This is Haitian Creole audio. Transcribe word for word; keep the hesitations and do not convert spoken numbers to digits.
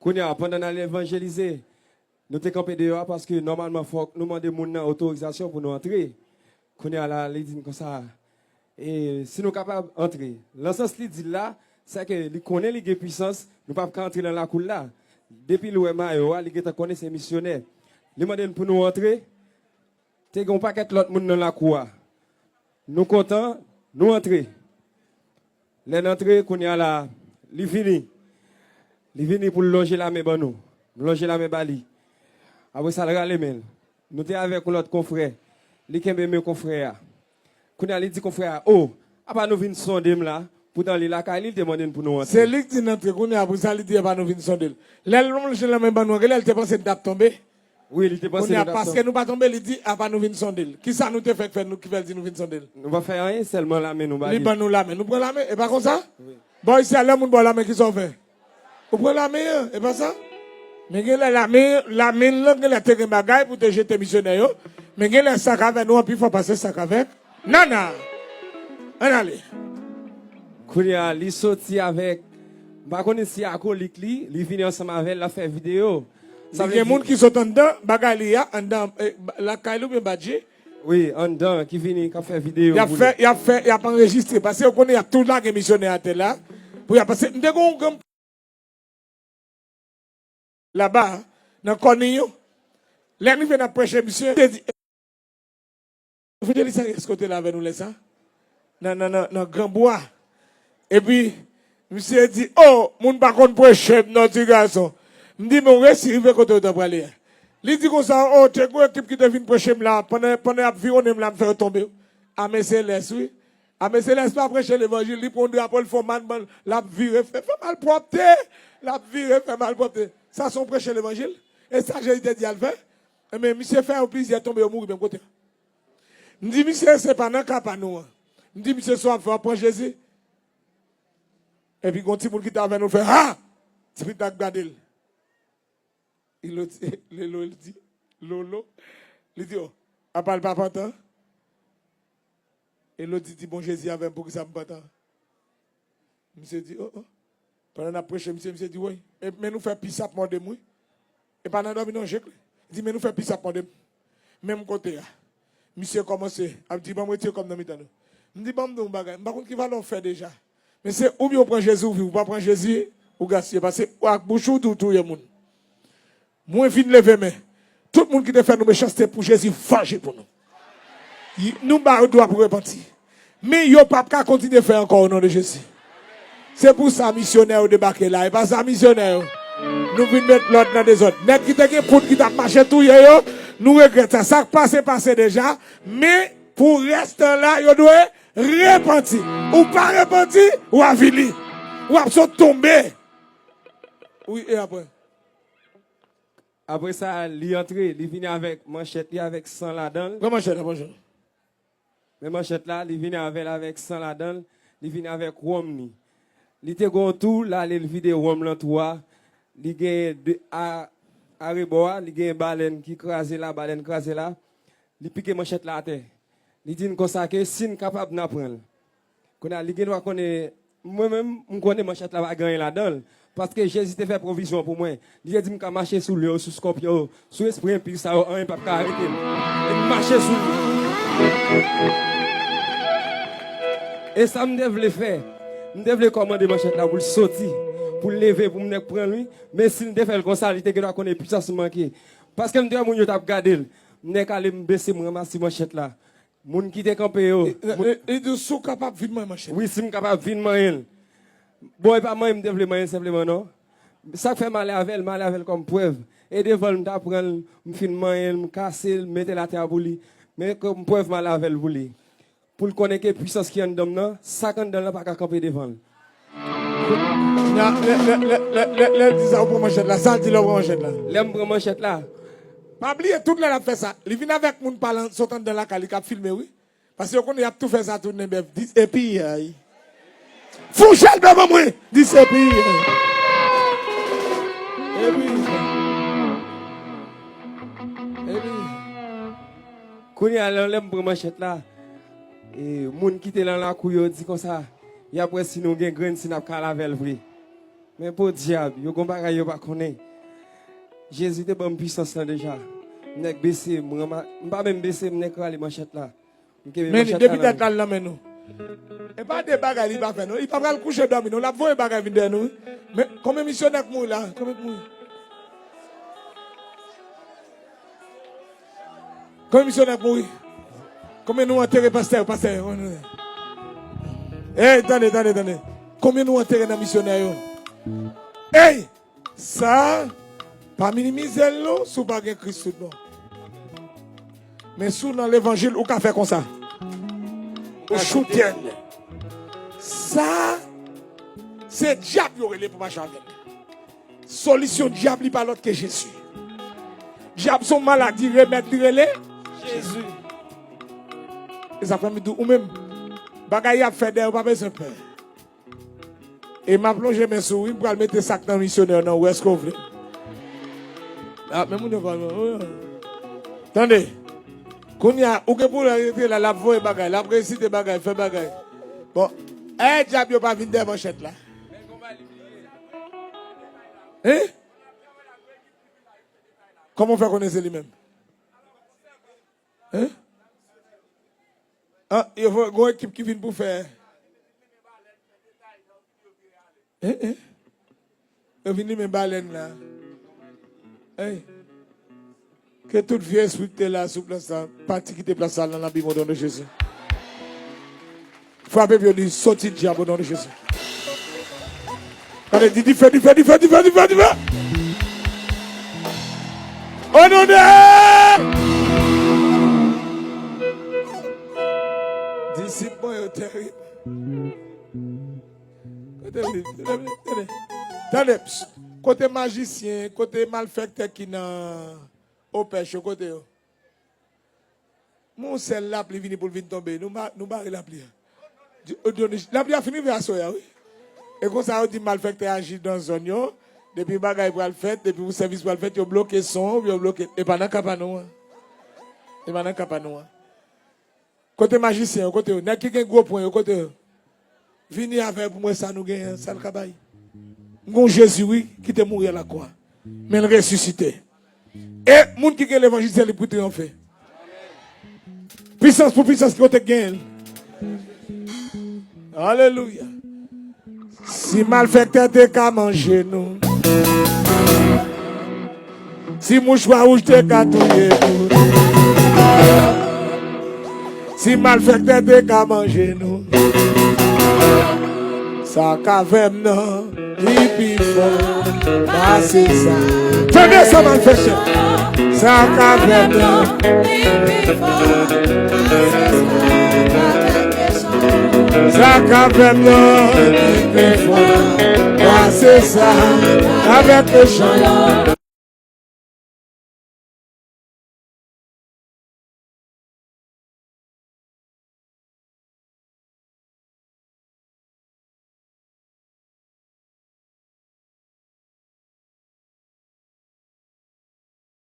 Kounye a, pandan n al evanjelize, nou te kanpe deyò a paske nòmalman fòk nou mande moun nan otorizasyon pou nou antre. Kounye a la, li di n konsa, e, si nou kapab antre. Nan sans li di l la, sèke li konnen li gen pwisans, nou p ap ka antre nan lakou l la. Depi l wè mayo a, li gentan konnen se misyonè. Li mande n pou nou antre. Te gen yon pakèt lòt moun nan lakou a. Nou kontan, nou antre. Lè n antre, kounye a la, li vini. Li vini pou l lonje lamen ban nou. M lonje lamen ba li. Apre sa, l rale men l. Nou te avèk yon lòt konfrè. Li kenbe men konfrè a. Kounye a, li di konfrè a, "O, apa nou vin sonde m la?" Poutan li lakay li, li te mande n pou nou antre. Se li k di n antre, kounye a, apre sa, li di, "Apa nou vin sonde l." Lè l lonje lamen ban nou, genlè l te panse n t ap tonbe. Wi, li te panse nou t ap tonbe. Kounye a, paske nou pa tonbe, li di, "Apa nou vin sonde l." Kisa nou te fè k fè nou, ki fè l di nou vin sonde l? Nou pa fè anyen, sèlman lamen nou ba li. Li ban nou lamen. Nou pran lamen, e pa konsa? Wi. Bò isi a, lè moun ba w lamen, kisa w fè? Ou pran lamen an, e pa sa? Men genlè lamen, lamen l lan, genlè te gen bagay pou te jete misyonè yo. Men genlè sa k avè nou an pi fò pase sa k avèk Nana. Ann ale. Kounye a, li soti avèk, m pa konnen si akolik li, li vini ansanm avè l, l ap fè videyo. Sa vle di, gen moun ki sot anndan bagay li a, anndan, eh, lakay li oubyen badji. Wi, anndan, ki vini, k ap fè videyo pou li. Y ap fè, y ap fè, y ap anrejistre. Paske yo konnen y ap tou lage misyonè atè la. Pou y ap pase, m te gen yon granm laba, nan Kòniyon. Lè n rive n ap preche, misye te di, Evanjelis Ariès kote la avè nou lè sa? Nan, nan, nan, nan Granbwa. Epi, misye di, "O, moun pa konn preche m non, ti gason." M di, "Men w resi rive kote w ta prale a." Li di konsa, "O, te gen yon ekip ki te vin preche m la, pandan, pandan y ap viwonnen m la, m fè yo tonbe." Ame Selès, wi. Ame Selès pa preche levanjil, li pran drapo l, fè w mal, mal, l ap vire, fè, fè malpwòpte, l ap vire, fè malpwòpte. Sa se yon preche levanjil? E sa Jezi te di al fè? Enben, misye fè yo plizyè tonbe, yo mouri menm kote a. M di, "Misye, se pa nan ka pa nou an." M di, "Misye, sa w ap fè, w ap pran Jezi?" Epi, gon timoun ki t avè nou fè, "Ha!" Timoun t ap gade l. Elo di, Lelo, li di, Lolo, li di, "O, apa l pa pantan?" Elo di, di, "Bon, Jezi avè m, poukisa m pantan?" Misye di, "O, o." Pandan n ap preche, misye, misye di, "Woy, e, men nou fè pis ap mòde m, wi." E pa nan dòmi non, jek li. Li di, "Men nou fè pis ap mòde m." Menm kote a. Misye kòmanse ap di, "Ban m retire kò m nan mitan nou." M di, "Ban m di w yon bagay, m pa konn ki valè w fè deja. Men se oubyen w pran Jezi ou viv, ou pa pran Jezi, ou gaspiye. Paske ou ak bouch ou di w touye moun." Mwen vin leve men. Tout moun ki te fè nou mechanste pou Jezi vanje pou nou. Y-, nou ba yo dwa pou repanti. Men yo p ap ka kontinye fè ankò o non de Jezi. Se pou sa misyonè yo debake la. E pa sa misyonè yo. Nou vin met lòd nan dezòd. Nèg ki te gen poud ki t ap mache touye yo, nou regrèt sa. Sa k pase, pase deja. Men pou rès tan la, yo dwe repanti. Ou pa repanti, w avili. W ap sot tonbe. Wi, e apre? Apre sa, li antre, li vini avèk manchèt li avèk san ladan l. Pran manchèt la, pran manchèt la. Men manchèt la, li vini avè l avèk san ladan l, li vini avèk wonm li. Li te gon tou, l ale l vide wonm lan tou a. Li gen de, a, arebò a, li gen balèn ki kraze la, balèn kraze la. Li pike manchèt la atè. Li di n konsa ke si n kapab, n a pran l. Kounye a, li gen dwa konnen, mwen menm, m konnen manchèt la pa gen anyen ladan l. Paske Jezi te fè pwovizyon pou mwen. Li te di m ka mache sou lyon, sou skòpyon, sou espri enpi sa yo, anyen p ap ka arete m. E m mache sou li. E sa m te vle fè, m te vle kòmande manchèt la pou l soti, pou l leve, pou m nèk pran l, wi. Men si l te fè l konsa, li te gen dwa konnen pwisans m manke. Paske m te wè moun yo t ap gade l. M nèk ale, m bese, m ranmase manchèt la. Moun ki te kanpe yo. Li, li, li di w, "Si w kapab, vin ban mwen manchèt." Wi, si m kapab, vin manyen l. Bon, e pa manyen m te vle manyen l senpleman, non. Sa k fè m ale avè l, m ale avè l kòm prèv. E devan l, m ta pran l, m fin manyen l, m kase l, m mete l atè a pou li. Men kòm prèv, m ale avè l pou li. Pou l konnen ke pwisans ki anndan m nan, sa k anndan l lan pa ka kanpe devan l. Lè, lè, lè l di sa, ou pran manchèt la. Sa l di lè w pran manchèt la? Lè m pran manchèt la. Pa bliye, tout lè l ap fè sa, li vin avèk moun pa l sot anndan lakay li k ap filme, wi. Paske yo konnen y ap tou fè sa, tounen bèf. Dis epi, ay. Fouche l devan mwen. Dis epi, ay. Epi. Epi. Kounye a, lè, lè m pran manchèt la, e, moun ki te nan lakou yo di konsa, y ap wè si nou gen grenn, si n ap ka al avè l vre. Men podyab, yo gon bagay yo pa konnen. Jezi te ban m pisans lan deja. M nèk bese, m ranma-, m pa menm bese, m nèk rale manchèt la. M kenbe manchèt la nan men. Men depi dat la l nan men nou. E pa de bagay li pa fè non. Li pa pral kouche dòmi non. L ap voye bagay vin dèyè nou wi. Men konbyen misyonè k mouri la? Konbyen k mouri? Konbyen misyonè k mouri? Konbyen nou antere pastè yo? Pastè yo, konbyen nou antere? Ey, tande, tande, tande. Konbyen nou antere nan misyonè yo? Ey! Sa, pa minimize l non, si w pa gen Kris tout bon. Men si w nan levanjil, ou ka fè konsa. Ou choute l. Sa, se dyab yo rele pou mache avè l. Solisyon dyab li pa lòt ke Jezi. Dyab se yon maladi, remèd li rele Jezi. E sa fè m di w, ou menm, bagay y ap fè dèyè w pa bezwen pè. E m ap lonje men sou ou wi, m pral mete sa k nan misyonè nan ou, èske w vle? Ah, men moun yo pa. Tande. Kounye a, ou gen pou rete la, l ap voye bagay, l ap resite bagay, fè bagay. Bon, eh, dyab yo pa vin dèyè manchèt la. Hein? Kòman w fè konnen se li menm? Hein? Ah, yo fè gon ekip ki vin pou fè. Hein, hein? Yo vin limen balèn la. Hey. Ke tout vye espri ki te la sou plas la, pati kite plas la nan labi o non de Jezi. Frape pye w, di, soti dyab o non de Jezi. Tande, di dife, dife, dife, dife, dife, dife. O non de. Disip mwen yo terib. Kote li? Kote li? Kote li? Tande, psst. Kote majisyen, kote malfektè ki nan opèch yo, kote yo? Mon sèl lapli vini pou l vin tonbe. Nou ba-, nou bare lapli a. Di, o, Dionij, lapli a fin rive aswè a, wi. E konsa yo di malfektè aji nan zòn yo. Depi bagay pral fèt, depi pou sèvis pral fèt, yo bloke son, yo bloke. E pa nan ka pa nou an. E pa nan ka pa nou an. Kote majisyen yo, kote yo? Nèg ki gen gwo pwen yo, kote yo? Vini avè pou mwen sa nou genyen, sa l ka bay. M gon Jezi, wi, ki te mouri alakwa. Men l resisite. E moun ki gen levanjil, se li pou triyonfe. Pisans pou pisans, kote k genyen l? Alelouya. Si malfektè te ka manje nou, si mouchwa wouj te ka touye nou, si malfektè te ka manje nou, sa k avè m nan, li pi fò pase sa. Tande sa, malfektè. Sa k avè m nan, li pi fò pase sa. Sa k avè m nan, li pi fò pase sa. Avèk mechan yo.